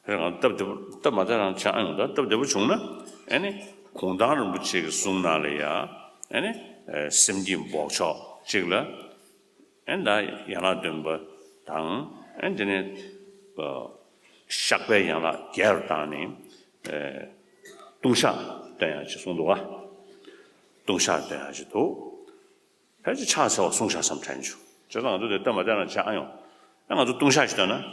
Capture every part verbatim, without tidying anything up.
དཔེར་ན་སྟབས་བདེ་པོ་སྟབས་མ་བདེ་རང་ཆགས་ཨ་ཡོང་ད། སྟབས་བདེ་པོ་བྱུང་ན་ཨ་ནི་གུང་ཐང་རིན་པོ་ཆེ་གི་གསུང་ནང་ལ་ཡ་ཨ་ནི་སེམས་བསྐྱེད་འབོགས་ཆོག་ཅིག་ལ། ཨེ་ད་ཡན་ལག་བདུན་པ་དང་། ཨེ་དེ་ནས་བཤགས་པའི་ཡན་ལག་བརྒྱད་རུ་བཏང་ནས་ཨེ་ལྟུང་བཤགས་བཏོན་ཡག་ཅིག་གསུངས་འདུག་བ། ལྟུང་བཤགས་བཏོན་ཡག་ཅིག་འདུག་ཕལ་ཆེར་ཕྱག་འཚལ་བ་གསུངས་བཞག་བསམ་དྲན་བྱུང་། བྱས་ཙང་ང་ཚོ་དེ་སྟབས་མ་བདེ་ན་བྱ་ཨ་ཡོང་། ཨ་ང་ཚོ་ལྟུང་བཤགས་ཤིག་བཏོན་ན།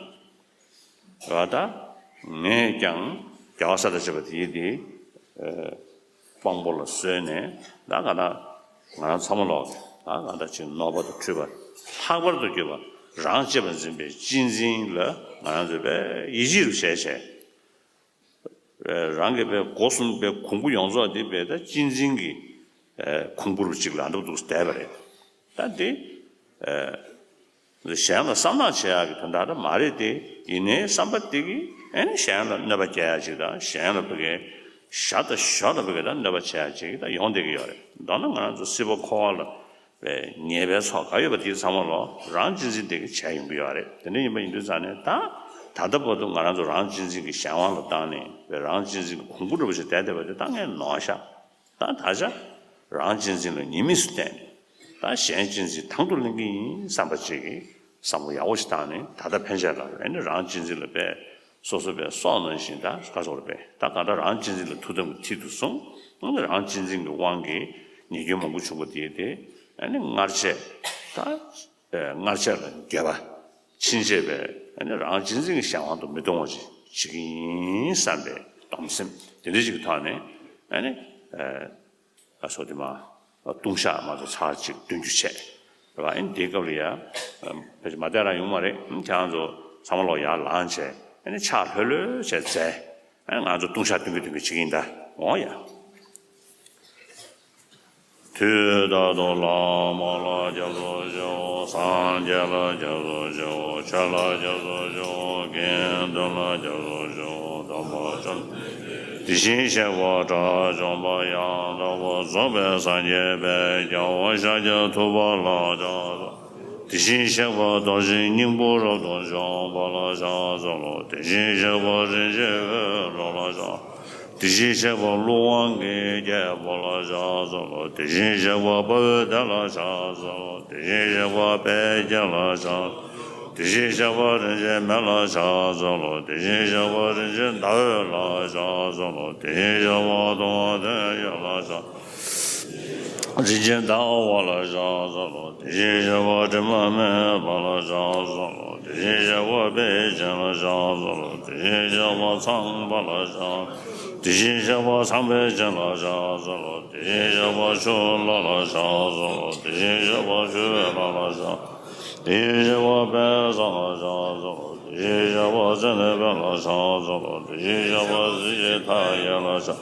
ར་ད། ངས་ཀྱང་རྒྱལ་བ་ས་ལ་བྱེད་པ་དེ་ཡིན་ཏེ། དཔང་པོ་ལ་གསོལ་ནས་ད་ག་ད་ང་རང་ཚང་མ་ལོག་ད་ག་ད་ཅིག་ནོར་བ་དང་འཁྲུལ་པ་ལྷག་པར་དུ་གྱུར་པ་རང་གཅེས་པར་འཛིན་པའི་གཅེས་འཛིན་ལ་ང་རང་ཚོས་དཔེ་ཡིད་ཆེས་རུ་བྱས་བྱས། རང་གི་དཔེ་སྒོ་གསུམ་དཔེ་གོང་བུ་ཡོངས་རྫོགས་འདི་དཔེ་ད་གཅེས་འཛིན་གྱི་གོང་བུ་རུ་ཅིག་ལ་འགྲོ་འདུག་བསྡད་པ་རེད། ད་འདི། གཞན་ལ་བསམ་གནག་བྱེད་ཡག་གི་དོན་དག་ད་མ་རེད་དེ། ཡིན་ནའི་བསམ་པ་དེ་གིས་ཨེ་ནི་གཞན་ལ་གནོད་པ་སྐྱེལ་ཡག་ཅིག་དང་། གཞན་ལ་བུ་གའི་ཞར་དང་ཞོར་ལ་བུ་གའི་ད་གནོད་པ་བྱེད་ཡག་ཅིག་ད་ཡོང་བསྡད་ཀྱི་ཡོད་རེད། མདོར་ན་ང་རང་ཚོ་སྲིད་པ་འཁོར་བ་ལ་བའི་ཉེས་པའི་ཚོགས་ག་ཡོད་པ་དེ་ཚང་མ་ལོ་རང་གཅེས་འཛིན་དེ་གིས་བྱས་ཡོང་གི་ཡོད་རེད། དེ་འདྲ་ཡིན་པ་ཡིན་དུས་ཙང་ནས་ད་ད་ལྟ་བར་དུ་ང་རང་ཚོ་རང་གཅེས་འཛིན་གྱི་གཞན་དབང་ལ་བཏང་ནས་བའི་རང་གཅེས་འཛིན་གྱི་གོང་བུ་འདྲ་པོ་ཞིག་བསྡད་བསྡད་པ་དེ་ད་ངས་ནོར་ཤག་ད་ད་ཆ་རང་གཅེས་འཛིན་ལ་ཉེས་དམིགས་སུ་བལྟས་ནས་ད་གཞན་གཅེས་འཛིན་དང་དུ་ལེན་གྱི་ཡིན་བསམ་པ་ཅིག་གིས་བསམ་བློ་ཡག་པོ་ཞིག་བཏང་ནས། ད་ལྟ་ཕན་ཆད་ལ་ཨེ་ནི་རང་གཅེས་འཛིན་ལ་དཔེ་སོ་སོ་དཔེ་སྲོག་ནང་བཞིན་ད་ག་སོགས་རེད་པས། ད་ག་ད་རང་གཅེས་འཛིན་ལ་ཐུགས་དམ་གྱི་མཐིལ་དུ་བཟུང་། ཨེ་ནི་རང་གཅེས་འཛིན་གྱི་དབང་གིས་ཉེས་སྐྱོན་མང་པོ་བྱུང་བ་དེ་དེ་ཨེ་ནི་སྔར་ཆད་ད་སྔར་ཆད་ལ་འགྱོད་པ། ཕྱིན་ཆད་པའི་ཨ་ནི་རང་གཅེས་འཛིན་གྱི་གཞན་དབང་དུ་མི་གཏོང་བ་ཞིག་བྱེད་ཀྱི་ཡིན་བསམ་པའི་སྡོམ་སེམས་དེ་འདྲ་ཞིག་གི་ཐོག་ནས་ཨ་ནི་ཨ་སོ་དེ་མ་ལྟུང་བཤགས་མ་གཏོགས་ཚར་གཅིག་འདོན་རྒྱུ་བྱས་རེད་བ། ཨ་ནི་དེའི་སྐབས་ལ་ཡ་ཕལ་ཆེར་མ་བསྡད་རང་ཡོང་མ་རེད། ཁྱེད་རང་ཚོ་ཚང་མ་ལོག་ཡར་ལངས་བྱས་ཨ་ནི་ཕྱག་ལྷོད་ལྷོད་བྱས་མཛད། ཨ་ནི་ང་ཚོ་ལྟུང་བཤགས་འདོན་གྱི་འདོན་གྱི་བྱེད་ཀྱི་ཡིན་ད། འོ་ཡ། དུས་རྟག་ཏུ་བླ་མ་ལ་སྐྱབས་སུ་མཆིའོ། སངས་རྒྱས་ལ་སྐྱབས་སུ་མཆིའོ། ཆོས་ལ་སྐྱབས་སུ་མཆིའོ། དགེ་འདུན་ལ་སྐྱབས་སུ་མཆིའོ། སྡོམ་པ་ཆོག་དེ་བཞིན་གཤེགས་པ་དགྲ་བཅོམ་པ་ཡང་དག་པར་རྫོགས་པའི་སངས་རྒྱས་དཔལ་རྒྱལ་བ་ཤཱཀྱ་ཐུབ་པ་ལ་ཕྱག་འཚལ་ལོ། དེ་བཞིན་གཤེགས་པ་རྡོ་རྗེ་སྙིང་པོ་རབ་ཏུ་འཇོམས་པ་ལ་ཕྱག་འཚལ་ལོ། དེ་བཞིན་གཤེགས་པ་རིན་ཆེན་འོད་འཕྲོ་ལ་ཕྱག་དེ་བཞིན་གཤེགས་པ་ཀླུ་དབང་གི་རྒྱལ་པོ་ལ་ཕྱག་འཚལ་ལོ། དེ་བཞིན་གཤེགས་པ་དཔའ་བོའི་སྡེ་ལ་ཕྱག་འཚལ་ལོ། དེ་བཞིན་གཤེགས་པ་དཔལ་དགྱེས་ལ་ཕྱག་དེ་བཞིན་གཤེགས་པ་རིན་ཆེན་མེ་ལ་ཕྱག་འཚལ་ལོ། དེ་བཞིན་གཤེགས་པ་རིན་ཆེན་ཟླ་འོད་ལ་ཕྱག་འཚལ་ལོ། དེ་བཞིན་གཤེགས་པ་དུང་བ་དོན་ཡོད་ལ་ཕྱག་རིན་ཆེན་ཟླ་བ་ལ་ཕྱག་འཚལ་ལོ། དེ་བཞིན་གཤེགས་པ་དྲི་མ་མེད་པ་ལ་ཕྱག་འཚལ་ལོ། དེ་བཞིན་གཤེགས་པ་དཔལ་ཆེན་ལ་ཕྱག་འཚལ་ལོ། དེ་བཞིན་གཤེགས་པ་ཚངས་པ་ལ་ཕྱག་དེ་བཞིན་གཤེགས་པ་ཚངས་པའི་སྤྱན་ལ་ཕྱག་འཚལ་ལོ། དེ་བཞིན་གཤེགས་པ་ཆུ་ལྷ་ལ་ཕྱག་འཚལ་ལོ། དེ་བཞིན་གཤེགས་པ་ཆུ་ལྷ་ལ་ཕྱག་དེ་བཞིན་གཤེགས་པ་དཔལ་བཟང་ལ་ཕྱག་འཚལ་ལོ། དེ་བཞིན་གཤེགས་པ་ཙནྡན་དཔལ་ལ་ཕྱག་འཚལ་ལོ། དེ་བཞིན་གཤེགས་པ་གཟི་བརྗིད་མཐའ་ཡས་ལ་ཕྱག་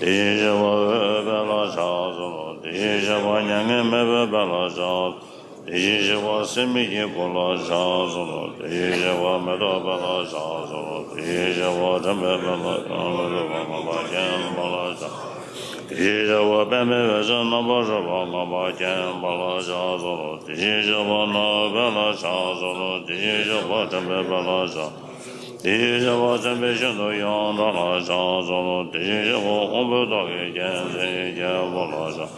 དེ་བཞིན་གཤེགས་པ་འོད་དཔལ་ལ་ཕྱག་འཚལ་ལོ། དེ་བཞིན་གཤེགས་པ་མྱ་ངན་མེད་པའི་དཔལ་ལ་ཕྱག་དེ་བཞིན་གཤེགས་པ་སྲེད་མེད་ཀྱི་སྐུ་ལ་ཕྱག་འཚལ་ལོ། དེ་བཞིན་གཤེགས་པ་མེ་ཏོག་དཔལ་ལ་ཕྱག་འཚལ་ལོ། དེ་བཞིན་གཤེགས་པ་དྲན་པའི་དཔལ་ལ་ཕྱག་འཚལ་ལོ། དེ་བཞིན་གཤེགས་པ་མངོན་པར་མཁྱེན་པ་ལ་ཕྱག་དེ་བཞིན་གཤེགས་པ་པདྨའི་འོད་ཟེར་རྣམ་པར་རོལ་པ་མངོན་པར་མཁྱེན་པ་ལ་ཕྱག་འཚལ་ལོ། དེ་བཞིན་གཤེགས་པ་སྣང་བའི་དཔལ་ལ་ཕྱག་འཚལ་ལོ། དེ་བཞིན་གཤེགས་པ་དྲན་པའི་དཔལ་ལ་ཕྱག་དེ་བཞིན་གཤེགས་པ་མཚན་དཔལ་ཤིན་ཏུ་ཡོངས་གྲགས་ལ་ཕྱག་འཚལ་ལོ། དེ་བཞིན་གཤེགས་པ་དབང་པོའི་ཏོག་གི་རྒྱལ་མཚན་རྒྱལ་པོ་ལ་ཕྱག་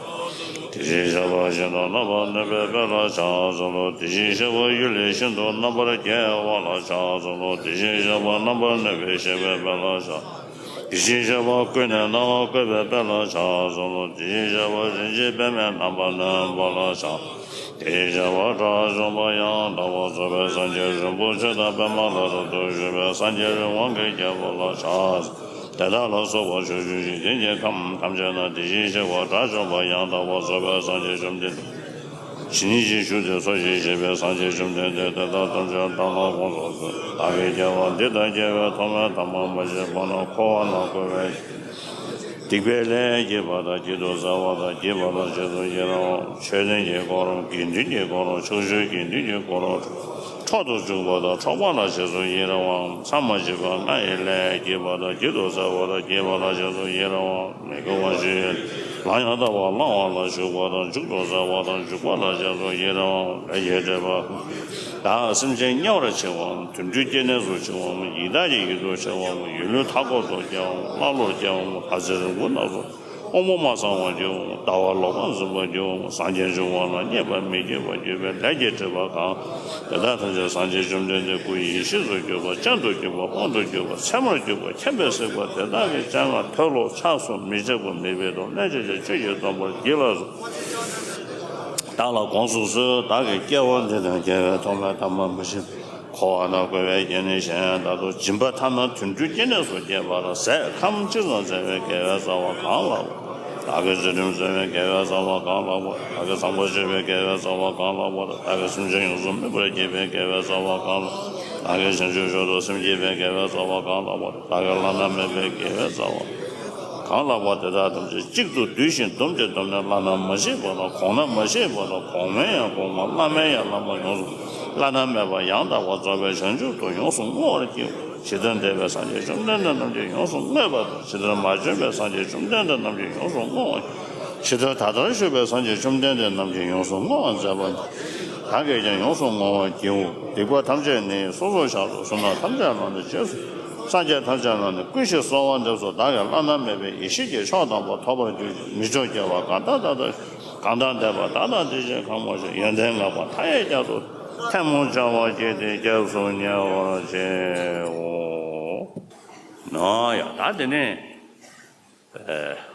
དེ་བཞིན་གཤེགས་པ་ཤིན་ཏུ་རྣམ་པར་གནོན་པའི་དཔལ་ལ་ཕྱག་འཚལ་ལོ། དེ་བཞིན་གཤེགས་པ་གཡུལ་ལས་ཤིན་ཏུ་རྣམ་པར་རྒྱལ་བ་ལ་ཕྱག་འཚལ་ལོ། དེ་བཞིན་གཤེགས་པ་རྣམ་པར་གནོན་པའི་གཤེགས་པའི་དཔལ་ལ་ཕྱག་དེ་བཞིན་གཤེགས་པ་ཀུན་ནས་སྣང་བ་བཀོད་པའི་དཔལ་ལ་ཕྱག་འཚལ་ལོ། དེ་བཞིན་གཤེགས་པ་རིན་ཆེན་པདྨས་རྣམ་པར་གནོན་པ་ལ་ཕྱག་དེ་བཞིན་གཤེགས་པ་དགྲ་བཅོམ་པ་ཡང་དག་པར་རྫོགས་པའི་སངས་རྒྱས་རིན་པོ་ཆེ་དང་པདྨ་ལ་རབ་ཏུ་བཞུགས་པའི་སངས་རྒྱས་རི་དབང་གི་རྒྱལ་པོ་ལ་ཕྱག་དེ་དག་ལ་སོགས་པ་ཕྱོགས་བཅུའི་འཇིག་རྟེན་གྱི་ཁམས་ཐམས་ཅད་ན་དེ་བཞིན་གཤེགས་པ་དགྲ་བཅོམ་པ་ཡང་དག་པར་རྫོགས་པའི་སངས་རྒྱས་བཅོམ་ལྡན་འདས། ཇི་སྙེད་ཅིག་བཞུགས་ཏེ་འཚོ་ཞིང་གཞེས་པའི་སངས་རྒྱས་བཅོམ་ལྡན་འདས་དེ་དག་ཐམས་ཅད་བདག་ལ་དགོངས་སུ་གསོལ། བདག་གིས་སྐྱེ་བ་འདི་དང་སྐྱེ་བའི་ཐོག་མའི་དང་པོར་མ་སྐྱེས་གོང་ན་འཁོར་བ་ན་འཁོར་བའི་སྡིག་པའི་ལས་བགྱིས་པ་དང་བགྱིད་དུ་སྩལ་བ་དང་བགྱིས་པ་ལ་རྗེས་སུ་ཡི་རང་བ། ཆོས་ལྡན་གྱི་འཁོར་ལོ། དགེ་འདུན་གྱི་འཁོར་ལོ། ཕྱོགས་བཅུའི་དགེ་འདུན་གྱི་འཁོར་ལོ། འཕྲོག་ཏུ་འཇུག་པ་དང་འཕྲོག་པ་ལ་རྗེས་སུ་ཡི་རང་བ། མཚམས་མ་མཆིས་པ་ལྔ་ཡི་ལས་བགྱིས་པ་དང་བགྱིད་དུ་སྩལ་བ་དང་བགྱིས་པ་ལ་རྗེས་སུ་ཡི་རང་བ། མི་དགེ་བ་བཅུ་ཡི་ལས་ཡང་དག་པར་བླང་བ་ལ་ཞུགས་པ་དང་མཇུག་ཏུ་སྩལ་བ་དང་འཇུག་པ་ལ་རྗེས་སུ་ཡི་རང་བ། ལས་ཀྱི་སྒྲིབ་པ། བདག་སེམས་ཅན་དམྱལ་བར་མཆི་བའམ། དུད་འགྲོའི་སྐྱེ་གནས་སུ་མཆི་བའམ། ཡི་དྭགས་ཀྱི་ཡུལ་དུ་མཆི་བའམ། ཡུལ་ལུས་མཐའ་འཁོབ་ཏུ་སྐྱེ་བའམ། ཀླ་ཀློར་སྐྱེ་བའམ། ལྷ་ཚེ་རིང་པོ་རྣམས་སུ་དབང་པོ་མ་ཚང་བར་སྐྱེ་བའམ། ལྟ་བ་ལོག་པར་འཛིན་པར་སྐྱེ་བའམ། སངས་རྒྱས་འབྱུང་བ་ལ་མཉེས་པར་མི་བགྱིད་པར་གྱུར་པའི་ལས་ཀྱི་སྒྲིབ་པ་གང་། དེ་དག་ཐམས་ཅད་སངས་རྒྱས་བཅོམ་ལྡན་འདས་སྐུ་ཡེ་ཤེས་སུ་གྱུར་པ། སྤྱན་དུ་གྱུར་པ། དབང་དུ་གྱུར་པ། ཚད་མར་གྱུར་པ། མཁྱེན་པས་གཟིགས་པ་དེ་དག་གི་སྤྱན་སྔར་མཐོལ་ལོ་ཕྱག་གསུམ་མི་ཆག་པར་མི་སྦེད་དོ། སླན་ཆད་ཀྱང་ཆོས་ཀྱི་སྟོན་པར་བགྱིད་ལགས་སོ། བདག་ལ་དགོངས་སུ་གསོལ། བདག་གིས་སྐྱེ་བ་འདི་དང་རྒྱལ་བའི་ཐོག་མའི་ཐ་མ་མ་བྱིན་པ། འཁོར་བ་ན་འཁོར་བའི་སྐྱེ་གནས་གཞན་ཡང་ད་དུ་སྦྱིན་པ་ཐ་ན་དུད་འགྲོའི་སྐྱེ་གནས་སུ་སྐྱེས་པ་ལ་ཟས་ཁམ་ཅི་ཙམ་བཟས་པའི་དགེ་བའི་རྩ་བ་གང་ལགས་པ། བདག་གིས་ཚུལ་ཁྲིམས་བཟུང་བའི་དགེ་བའི་རྩ་བ་གང་ལགས་པ། བདག་གིས་བཟང་པོ་སྤྱོད་པའི་དགེ་བའི་རྩ་བ་གང་ལགས་པ། བདག་གིས་སེམས་ཅན་ཡོངས་སུ་སྨིན་པར་བགྱིས་པའི་དགེ་བའི་རྩ་བ་གང་ལགས། བདག་གིས་བྱང་ཆུབ་མཆོག་ཏུ་སེམས་བསྐྱེད་པའི་དགེ་བའི་རྩ་བ་གང་ལགས་པ། བདག་གིས་བླ་ན་མེད་པའི་དགེ་བའི་རྩ་བ་གང་ལགས་པ། དེ་དག་ཐམས་ཅད་གཅིག་ཏུ་བསྡུས་ཤིང་བསྡོམས་ཀྱིས་བསྡོམས་ནས་བླ་ན་མ་མཆིས་པ་དང་། གོང་ན་མ་མཆིས་པ་དང་། གོང་མའི་ཡང་གོང་མ། བླ་མའི་ཡང་བླ་མ་ཡོངས་སུ། བླ་ན་མེད་པ་ཡང་དག་པར་རྫོགས་པའི་བྱང་ཆུབ་ཏུ་ཡོངས་སུ་བསྔོ་བར་བགྱིའོ། ཇི་ལྟར་འདས་པའི་སངས་རྒྱས་བཅོམ་ལྡན་འདས་རྣམས་ཀྱིས་ཡོངས་སུ་བསྔོས་པ་དང་། ཇི་ལྟར་མ་བྱོན་པའི་སངས་རྒྱས་བཅོམ་ལྡན་འདས་རྣམས་ཀྱིས་ཡོངས་སུ་བསྔོ་བར། ཇི་ལྟར་ད་ལྟར་བཞུགས་པའི་སངས་རྒྱས་བཅོམ་ལྡན་འདས་རྣམས་ཀྱིས་ཡོངས་སུ་བསྔོ་བར་མཛད་པ་ནི། བདག་གིས་ཀྱང་ཡོངས་སུ་བསྔོ་བར་བགྱིའོ། སྡིག་པ་ཐམས་ཅད་ནི་སོ་སོར་བཤགས་སོ། བསོད་ནམས་ཐམས་ཅད་ལ་ནི་རྗེས་སུ། སངས་རྒྱས་ཐམས་ཅད་ལ་ནི་བསྐུལ་ཞིང་གསོལ་བ་འདེབས་སོ། བདག་གིས་བླ་ན་མེད་པའི་ཡེ་ཤེས་ཀྱི་མཆོག་དམ་པ་ཐོབ་པར་གྱུར་ཅིག་མི་མཆོག་སྐྱེ་བ་གང་དག་དག་དང་། གང་དག་འདས་པ་དག་དང་དེ་བཞིན་གང་མ་བྱོན། ཡོན་ཏན་བསྔགས་པ་མཐའ་ཡས་རྒྱ་མཚོ་ཐལ་མོ་སྦྱར་བ་བགྱིས་ཏེ་སྐྱབས་སུ་ཉེ་བར་མཆིའོ། ན་ཡ། ད་དེ་ནས། ཨེ།